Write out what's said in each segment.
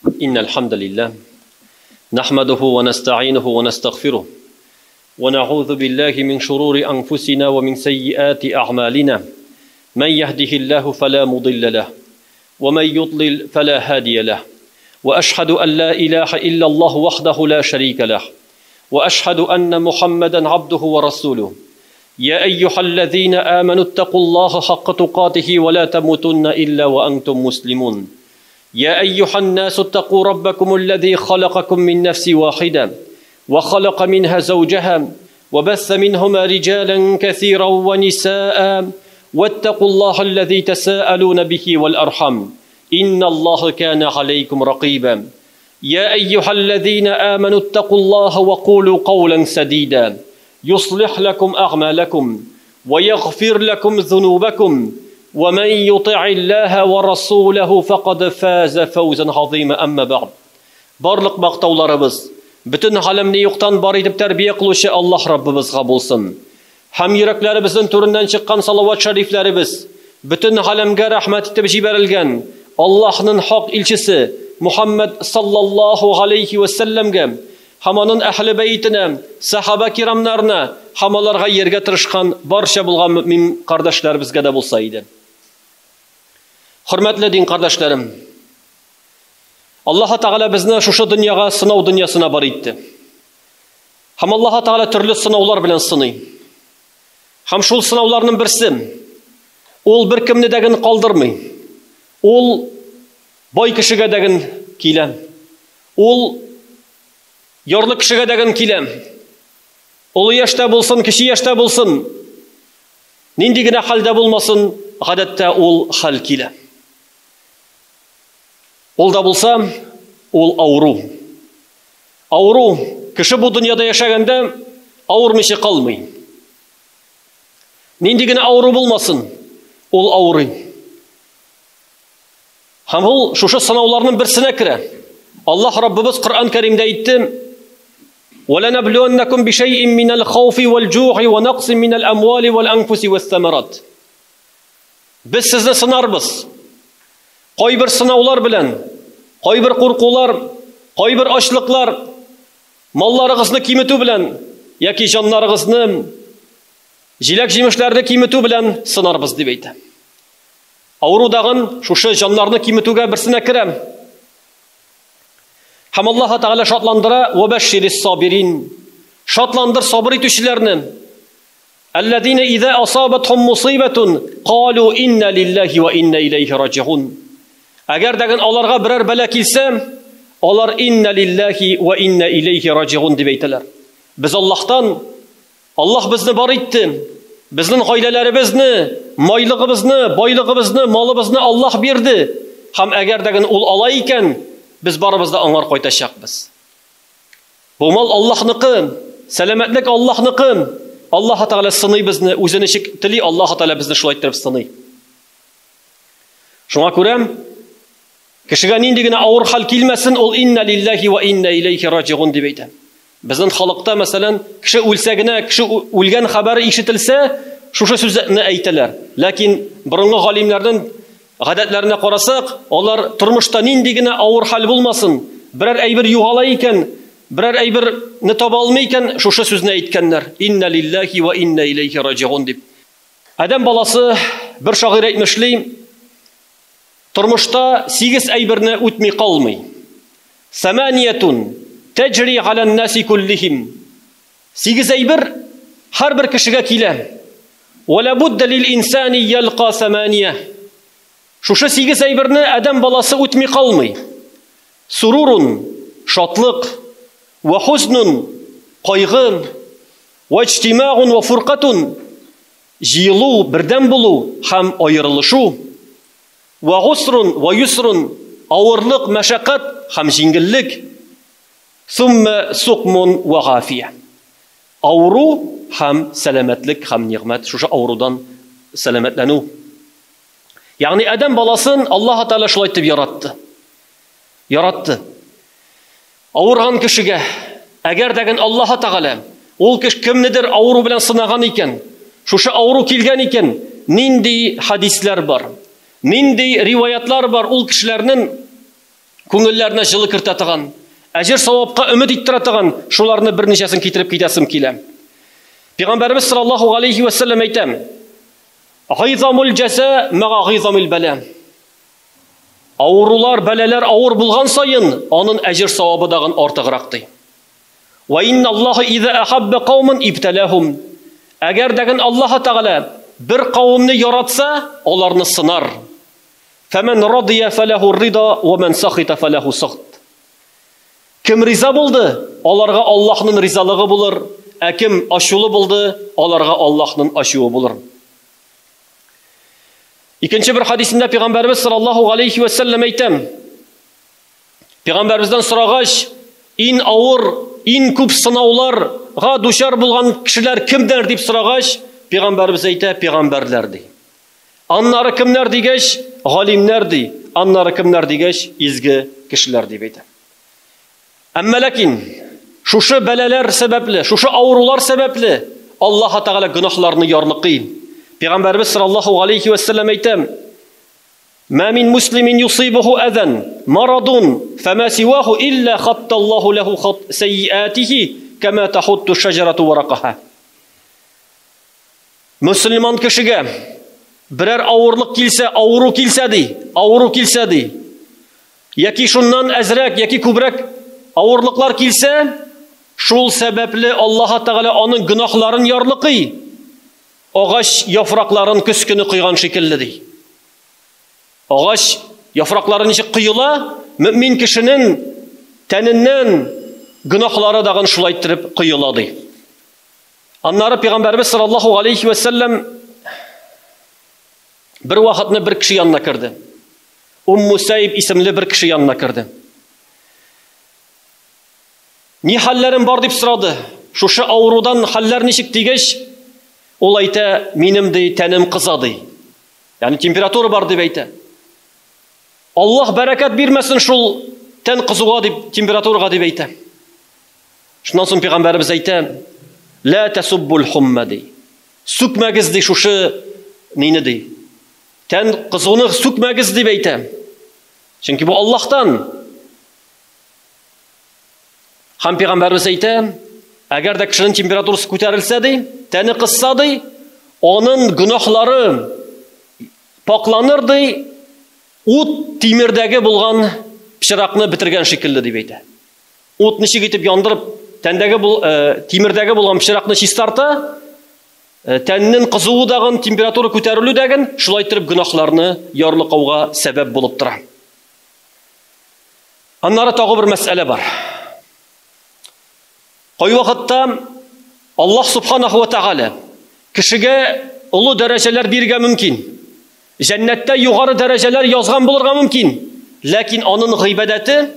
إن الحمد لله نحمده ونستعينه ونستغفره ونعوذ بالله من شرور أنفسنا ومن سيئات أعمالنا من يهده الله فلا مضل له ومن يضلل فلا هادي له وأشهد أن لا إله إلا الله وحده لا شريك له وأشهد أن محمدا عبده ورسوله يا أيها الذين آمنوا اتقوا الله حق تقاته ولا تموتن إلا وأنتم مسلمون يا أيها الناس اتقوا ربكم الذي خلقكم من نفس واحدة وخلق منها زوجها وبث منهما رجالا كثيرا ونساء واتقوا الله الذي تساءلون به والأرحم إن الله كان عليكم رقيبا يا أيها الذين آمنوا اتقوا الله وقولوا قولا سديدا يصلح لكم أعمالكم ويغفر لكم ذنوبكم ومن يطع الله ورسوله فقد فاز فوزا عظيما أما بعد Барлык мактауларыбыз бөтен галәмне юктан бар итеп тәрбия кылучы Аллаһ Раббыбызга булсын. Һәм йөрәкләребезнең түреннән чыккан салават шәрифләребез бөтен галәмгә рәхмәт итеп җибәрелгән Аллаһның хак илчесе Мухаммад саллаллаһу алейхи ва сәлләмгә һәм аның әһле бәйтенә, сахаба кирамнарына һәм аларга ияргә тырышкан барча булган мөмин кардәшләребезгә дә булса иде. Хөрмәтле дин кардәшләрем, Аллаһ Тәгалә безне шушы дөньяга сынау дөньясына бар итте. Һәм Аллаһ Тәгалә төрле сынаулар белән сыный. Һәм шул сынауларның берсе ул бер кемне дә ген калдырмый. Ул бай кешегә дә ген килә. Ул ярлы кешегә дә ген килә. Олы яшьтә булсын, кече яшьтә булсын, нинди генә хәлдә булмасын, гадәттә ул хәл килә. Ул да булса, ул авыру. Авыру, кеше бу дөньяда яшәгәндә авырмыйча калмый. Нинди генә авыру булмасын, ул авырый. Һәм ул шушы сынауларның берсенә керә. Аллаһ Раббыбыз Коръән Кәримдә әйтте: "Валанабluwannakum бишәйин минал хауфи вал җу'i ва нақсин минал амвали вал анфуси вас самарат." Без сезне сынарбыз. Кайбер сынаулар белән, кайбер куркулар, кайбер ачлыклар, малларыгызны киметү белән яки җаннарыгызны җиләк-җимешләрне киметү белән сынарбыз дип әйтә. Авыру дагын шушы җаннарны киметүгә берсенә керә. Һәм Аллаһ Тәгалә шатландыра: "Ва башширис сабирин." Шатландыр сабыр итүчеләрне. Әлләзина иза асабатхум мусибатун калу инна лиллаһи ва инна илейхи раҗиун. Әгәр дә аларга берәр бәла килсә, алар инна лиллаһи ва инна илейхи раҗиун дип әйтәләр. Без Аллаһтан, Аллаһ безне бар итте. Безнең гаиләләребезне, майлыгыбызны, байлыгыбызны, малыбызны Аллаһ бирде. Һәм әгәр дә ул ала икән, без барыбыз да аңар кайтачакбыз. Бу мал Аллаһныкы, сәламәтлек Аллаһныкы. Аллаһ Тәгалә сыный безне, үзе ничек тели, Аллаһ Тәгалә безне шулай иттереп сыный. Шуңа күрә кешегә нинди генә авыр хәл килмәсен, ул инна лиллаһи ва инна илейхи раҗигун дип әйтә. Безнең халыкта, мәсәлән, кеше үлсә генә, кеше үлгән хәбәре ишетелсә, шушы сүзне әйтәләр. Ләкин борынгы галимнәрнең Гадәтләренә карасак, алар тормышта нинди генә авыр хәл булмасын, берәр әйбер югала икән, берәр әйберне таба алмый икән, шушы сүзне әйткәннәр. Инна лиллахи ва инна илейхи раҗигун дип. Адәм баласы бер шагыйрь әйтмешли, тормышта сигез әйберне үтми калмый. Саманиятун таҗри галан наси куллихим. Сигез әйбер һәрбер кешегә килә. Ва ла будда лил инсани ялка самания. Шушы сигез әйберне адәм баласы үтми калмый. Сурурун шатлык, ва хузнун кайгы, ва иҗтимагун ва фуркатун җыелу, бердәм булу һәм аерылышу, ва гусрун ва юсрун авырлык, мәшәкать һәм җиңеллек, Сумма сукмун ва гафия. Авыру һәм сәламәтлек һәм нигъмәт, шушы авырудан сәламәтләнү. Ягъни адәм баласын Аллаһ Тәгалә шулай итеп яратты. Яратты. Авырган кешегә, әгәр дә Аллаһ Тәгалә ул кеше кемнедер авыру белән сынаган икән, шушы авыру килгән икән, нинди хадисләр бар, нинди риваятлар бар ул кешеләрнең Күңелләренә җылы кертә торган, әҗер савапка өмет иттерә торган, шуларны берничәсен китереп китәсем килә. Пәйгамбәребез саллаллаһу алейхи ва сәлләм әйтә: "Гыйзамул җәза мәга гыйзамил бәла." Авырулар, бәлаләр авыр булган саен, анын әҗер савабы дагын артыграк ди. Ва инна Аллаһа иза ахабба кауман ибталахум. Әгәр дәген Аллаһ Тәгалә бер кавымны яратса, аларны сынар. Фәмән радия фәләһу рида ва ман сахита фәләһу сахт. Кем риза булды, аларга Аллаһның ризалыгы булыр, ә кем ачулы булды, аларга Аллаһның ачуы булыр. Икенче бер хадисендә Пәйгамбәрбез саллаллаһу алейхи ва сәлләм әйтә. Пәйгамбәрбездән сорагач, иң авыр, иң күп сынауларга дучар булган кешеләр кемдер дип сорагач, Пәйгамбәрбез әйтә, пәйгамбәрләр ди. Аннары кемнәр дигәч, галимнәр ди. Аннары кемнәр дигәч, изге кешеләр дип әйтә. Әмма ләкин шушы бәлаләр сәбәпле, шушы авырулар сәбәпле Аллаһ Тәгалә гөнаһларны ярлыкый. Пәйгамбәрбез саллаллаһу алейхи ва сәлләм әйтә: "Ма мин муслимин юсибуху адан, марадун, фама сиваху илля хатталлаху лаху хат сайиатихи кама тахутту шаҗарату варакаха." Мөселман кешегә берәр авырлык килсә, авыру килсә ди, авыру килсә ди, яки шуннан әзрәк, яки күбрәк авырлыклар килсә, шул сәбәпле Аллаһ Тәгалә аның гөнаһларын ярлыкый, агач яфракларын көз көне койган шикелле ди. Агач яфраклары ничек коела, мөмин кешенең тәненнән гөнаһлары дагын шулай иттереп коела ди. Аннары Пәйгамбәрбез саллаллаһу алейхи ва сәлләм бер вакытны бер кеше янына керде. Умму Сәйб исемле бер кеше янына керде. Ни хәлләрем бар дип сорады. Шушы авырудан хәлләр ничек дигәч, ул әйтә, минем ди тәнем кыза ди. Ягъни температура бар дип әйтә. Аллаһ бәрәкәт бирмәсен шул тән кызуга дип, температурага дип әйтә. Шуннан соң пәйгамбәребез әйтә: "Ла тасуббул хумма" ди. Сүкмәгез ди шушы нине ди. Тән кызуны сүкмәгез дип әйтә. Чөнки бу Аллаһтан. Һәм пәйгамбәребез әйтә, әгәр дә кешенең температурасы күтәрелсә ди, тәне кызса ди, аның гөнаһлары пакланыр ди, ут тимердәге булган пычракны бетергән шикелле дип әйтә. Ут ничек итеп яндырып, тәндәге бул, э, тимердәге булган пычракны чистарта, э, тәннең кызуы дагын, температура күтәрелү дәген, шулай итеп гөнаһларны ярлыкауга сәбәп булып тора. Аннары тагы бер мәсьәлә бар. Кайвакытта Аллаһ субханаху ва тааля кешегә олы дәрәҗәләр бирергә мөмкин. Җәннәттә югары дәрәҗәләр язган булырга мөмкин. Ләкин аның гыйбадәте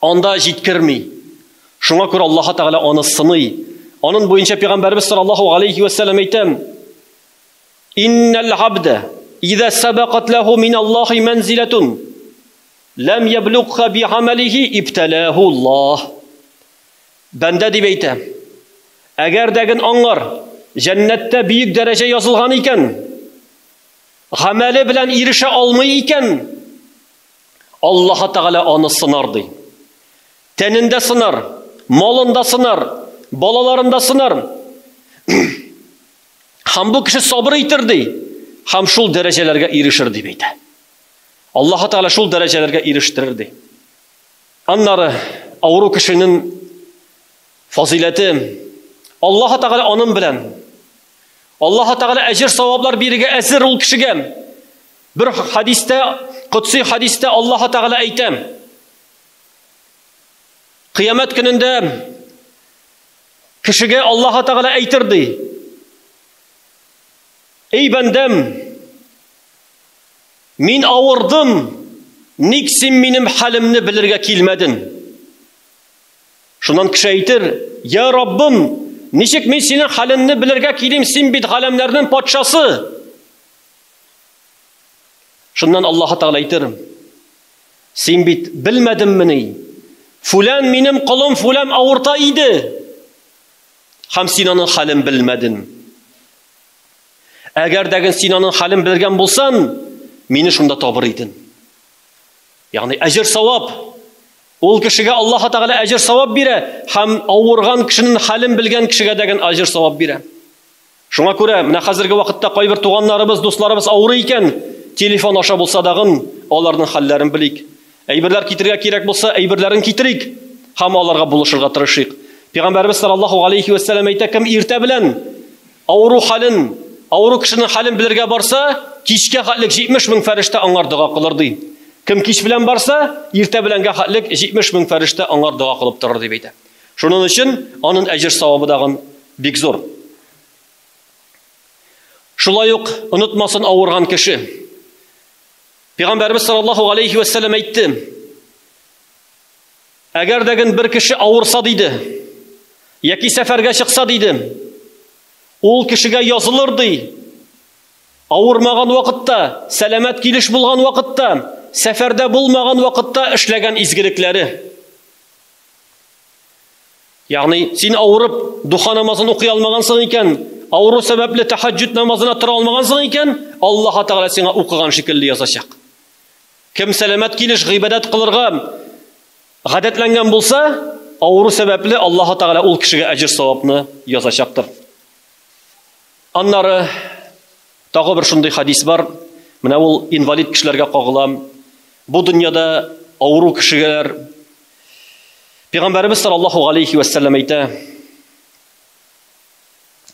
анда җиткерми. Шуңа күрә Аллаһ Тәгалә аны сыный. Аның буенча пәйгамбәрбез саллаллаһу алейхи ва сәлләм әйтә: "Иннал абда иза сабақат лаху мин Аллаһи манзилатун ләм яблугха би амалихи ибталаху Аллаһ." Бәндә дип әйтә. Әгәр дәген аңлар, җәннәттә бөек дәрәҗә язылган икән, гамәле белән ирешә алмый икән, Аллаһ Тәгалә аны сынар ди. Тәнендә сынар, малында сынар, балаларында сынар. Һәм бу кеше сабыр итер ди, һәм шул дәрәҗәләргә ирешер дип әйтә. Аллаһ Тәгалә шул дәрәҗәләргә ирештерер ди. Аннары авыру кешенең фазиләте Аллаһ Тәгалә аның белән. Аллаһ Тәгалә әҗер саваплар бирергә әзер ул кешегә. Бер хадистә, котси хадистә Аллаһ Тәгалә әйтә. Кыямәт көнендә кешегә Аллаһ Тәгалә әйтер ди. Эй бәндәм, мин авырдым, ник син минем хәлемне белергә килмәдең? Шуннан кеше әйтер: "Я Раббым, ничек мин синең хәлеңне белергә килим, син бит галәмнәрнең патшасы." Шуннан Аллаһ Тәгалә әйтер: "Син бит белмәдеңмени? Фулан минем колым фулан авырта иде. Һәм син аның хәлен белмәдең. Әгәр дәген син аның хәлен белгән булсаң, мине шунда табыр идең. Ягъни әҗер савап. Ул кешегә Аллаһ Тәгалә әҗер савап бирә һәм авырган кешенең хәлен белгән кешегә дәген әҗер савап бирә. Шуңа күрә менә хәзерге вакытта кайбер туганнарыбыз, дусларыбыз авырый икән, телефон аша булса дагын аларның хәлләрен белик. Әйберләр китерергә кирәк булса, әйберләрен китерик һәм аларга булышырга тырышыйк. Пәйгамбәрбез саллаллаһу алейхи ва сәлләм әйтә, кем иртә белән авыру хәлен, авыру кешенең хәлен белергә барса, кичкә хәтлек 70 мең фәрештә аңар дога кылыр ди. Кем кич белән барса, иртә беләнгә хәтлек 70 мең фәрештә аңар дога кылып торыр дип әйтә. Шуның өчен аның әҗер савабы дагын бик зур. Шулай ук онытмасын авырган кеше. Пәйгамбәрбез саллаллаһу алейхи ва сәлләм әйтте. Әгәр дә бер кеше авырса диде, яки сәфәргә чыкса диде, ул кешегә язылыр ди. Авырмаган вакытта, сәламәт килеш булган вакытта, сәфәрдә булмаган вакытта эшләгән изгелекләре. Ягъни син авырып духа намазын укый алмагансың икән, авыру сәбәпле тәһәҗҗүд намазына тора алмагансың икән, Аллаһ Тәгалә сиңа укыган шикелле язачак. Кем сәламәт килеш гыйбадәт кылырга гадәтләнгән булса, авыру сәбәпле Аллаһ Тәгалә ул кешегә әҗер савапны язачактыр. Аннары тагы бер шундый хадис бар. Менә ул инвалид кешеләргә кагыла. Бу дөньяда авыру кешеләр Пәйгамбәребез саллаллаһу алейхи ва сәлләм әйтә: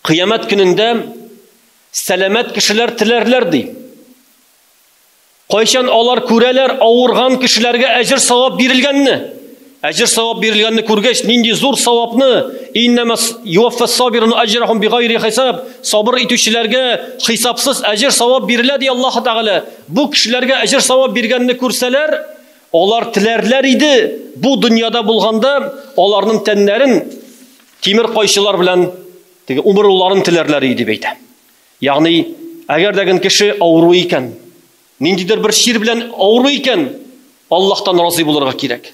Кыямәт көнендә сәламәт кешеләр теләрләр ди. Кайчан алар күрәләр авырган кешеләргә әҗер савап бирелгәнне? Әҗер савап бирелгәнне күргәч, нинди зур савапны, иннама юваффас сабирун аҗрахум бигайри хисаб, сабыр итүчеләргә хисапсыз әҗер савап бирелә ди Аллаһ Тәгалә. Бу кешеләргә әҗер савап биргәнне күрсәләр, алар теләрләр иде, бу дөньяда булганда аларның тәннәрен тимер кайчылар белән теге умыруларын теләрләр иде дип әйтә. Ягъни, әгәр дә кеше авыру икән, ниндидер бер чир белән авыру икән, Аллаһтан разый булырга кирәк.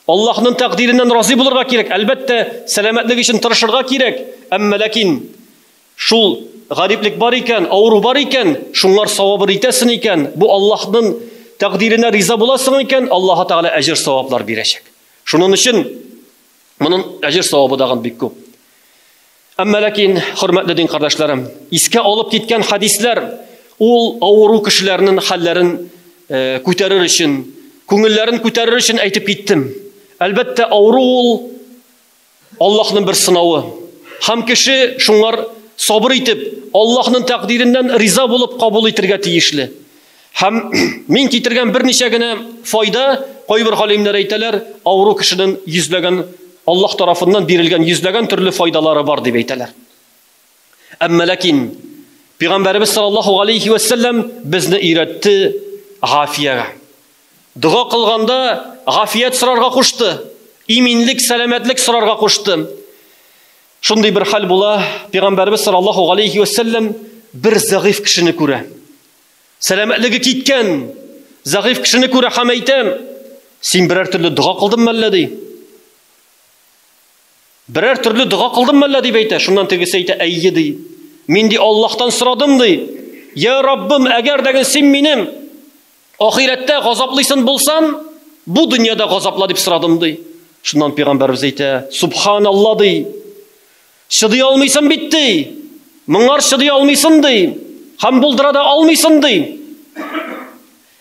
Аллаһның тәкъдиреннән разый булырга кирәк. Әлбәттә, сәламәтлек өчен тырышырга кирәк. Әмма ләкин шул гариплек бар икән, авыру бар икән, шуңар савабыр итәсең икән, бу Аллаһның тәкъдиренә риза буласың икән, Аллаһ Тәгалә әҗер саваплар бирәчәк. Шуның өчен моның әҗер савабы дагын бик күп. Әмма ләкин, хөрмәтле дин кардәшләрем, искә алып киткән хадисләр ул авыру кешеләрнең хәлләрен күтәрер өчен, күңелләрен күтәрер өчен әйтеп киттем. Әлбәттә, авыру ул Аллаһның бер сынавы. Һәм кеше шуңар сабыр итеп, Аллаһның тәкъдиреннән риза булып кабул итергә тиешле. Һәм мин китергән берничә генә файда, кайбер галимнәр әйтәләр, авыру кешенең йөзләгән Аллаһ тарафыннан бирелгән йөзләгән төрле файдалары бар дип әйтәләр. Әмма ләкин Пәйгамбәребез саллаллаһу алейхи ва сәлләм безне өйрәтте гафиягә. Дога кылганда гафият сорарга кушты, иминлек, сәламәтлек сорарга кушты. Шундый бер хәл була, Пәйгамбәребез саллаллаһу алейхи ва сәлләм бер зәгыйф кешене күрә. Сәламәтлеге киткән зәгыйф кешене күрә һәм әйтә: "Син берәр төрле дога кылдыңмы әллә?" ди. Берәр төрле дога кылдыңмы әллә дип әйтә. Шуннан тегесе әйтә: "Әйе" ди. Мин ди Аллаһтан сорадым ди. Я Раббым, әгәр дә син минем ахирәттә газаплыйсың булсаң, бу дөньяда газапла дип сорадым ди. Шуннан пәйгамбәребез әйтә: "Субханалла" ди. Чыдый алмыйсың бит ди. Моңар чыдый алмыйсың ди. Һәм булдыра да алмыйсың ди.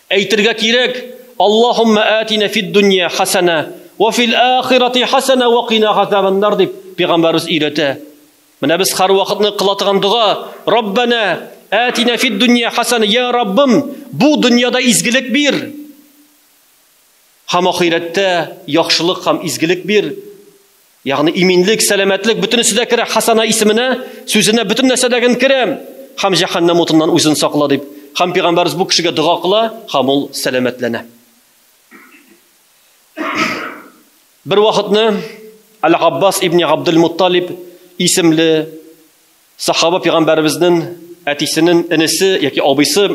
Әйтергә кирәк, Аллаһумма атина фид дөнья хасана ва фил ахирати хасана ва кина газабаннар дип пәйгамбәребез өйрәтә. Менә без һәр вакытны кыла торган дога, Раббана атина фид дөнья хасана, я Раббым, бу дөньяда изгелек бир. Һәм ахирәттә яхшылык һәм изгелек бир. Ягъни иминлек, сәламәтлек бөтенесе дә керә хасана исеменә, сүзенә бөтен нәрсә дә керә. Һәм җәһәннәм утыннан үзен сакла дип. Һәм пәйгамбәрбез бу кешегә дога кыла, һәм ул сәламәтләнә. Бер вакытны Аль-Габбас ибн Габдул Мутталиб исемле сахаба пәйгамбәребезнең әтисенең энесе яки абыйсы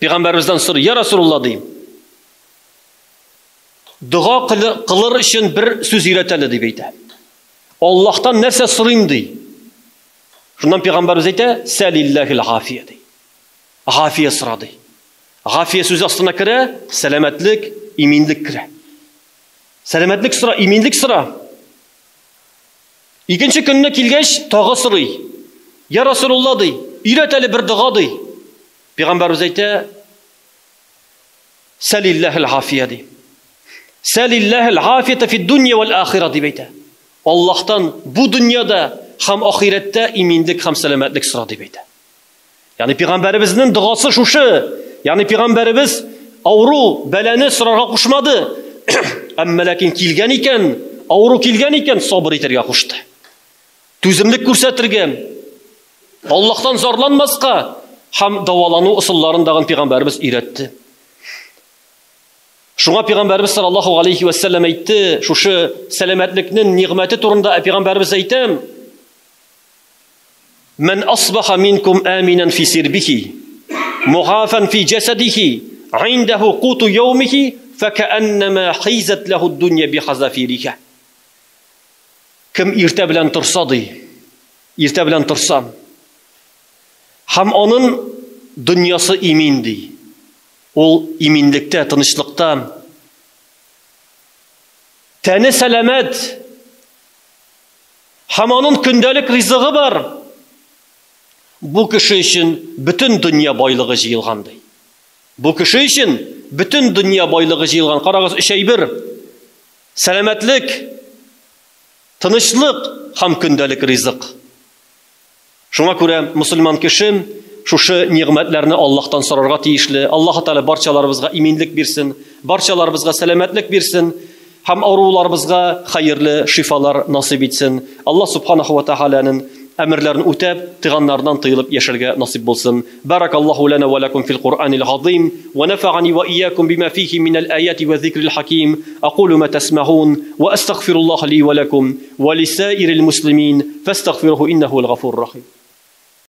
пәйгамбәребездән сорый: "Я Расулулла" ди. Дога кылыр өчен бер сүз өйрәт әле дип әйтә. Аллаһтан нәрсә сорыйм ди. Шуннан пәйгамбәребез әйтә: "Сәлилләһил гафия" ди. Гафия сора ди. Гафия сүзе астына керә, сәламәтлек, иминлек керә. Сәламәтлек сора, иминлек сора. Икенче көнне килгәч, тагы сорый. Я Расулулла ди, өйрәт әле бер дога ди. Пәйгамбәрбез әйтә, Сәлилләһил гафия ди. Сәлилләһил гафията фид дөнья вәл ахира дип әйтә. Аллаһтан бу дөньяда һәм ахирәттә иминлек һәм сәламәтлек сора дип әйтә. Ягъни пәйгамбәребезнең догасы шушы. Ягъни пәйгамбәребез авыру, бәлане сорарга кушмады. Әмма ләкин килгән икән, авыру килгән икән, сабыр итәргә кушты. Түземлек күрсәтергә, Аллаһтан зарланмаска һәм дәвалану ысулларын дагын пәйгамбәребез өйрәтте. Шуңа пәйгамбәребез саллаллаһу алейхи ва сәлләм әйтте, шушы сәламәтлекнең нигъмәте турында пәйгамбәребез әйтә, Ман асбаха минкум аминан фи сирбихи, мугафан фи джасадихи, индаху куту яумихи, факааннама хизат лаху дунья бихазафириха. Кем иртә белән торса ди, иртә белән торса, һәм аның дөньясы имин ди. Ул иминлектә, тынычлыкта. Тәне сәламәт, Һәм аның көндәлек ризыгы бар. Бу кеше өчен бөтен дөнья байлыгы җыелган ди. Бу кеше өчен бөтен дөнья байлыгы җыелган. Карагыз, өч әйбер. Сәламәтлек, тынычлык һәм көндәлек ризык. Шуңа күрә мусульман кеше шушы нигъмәтләрне Аллаһтан сорарга тиешле. Аллаһ Тәгалә барчаларыбызга иминлек бирсен, барчаларыбызга сәламәтлек бирсен һәм авыруларыбызга хәерле шифалар насыйп итсен. Аллаһ субханаху ва тәгаләнең әмерләрен үтәп, тыганнардан тыелып яшәргә насыйп булсын. Баракаллаһу лана ва лакум фил Куръанил газыйм ва нафагани ва иякум бима фихи минал аяти ва зикрил хаким. Акулу ма тасмаун ва астагфируллаһ ли ва лакум ва лисаирил муслимин фастагфируһу иннаху аль-гафур рахим.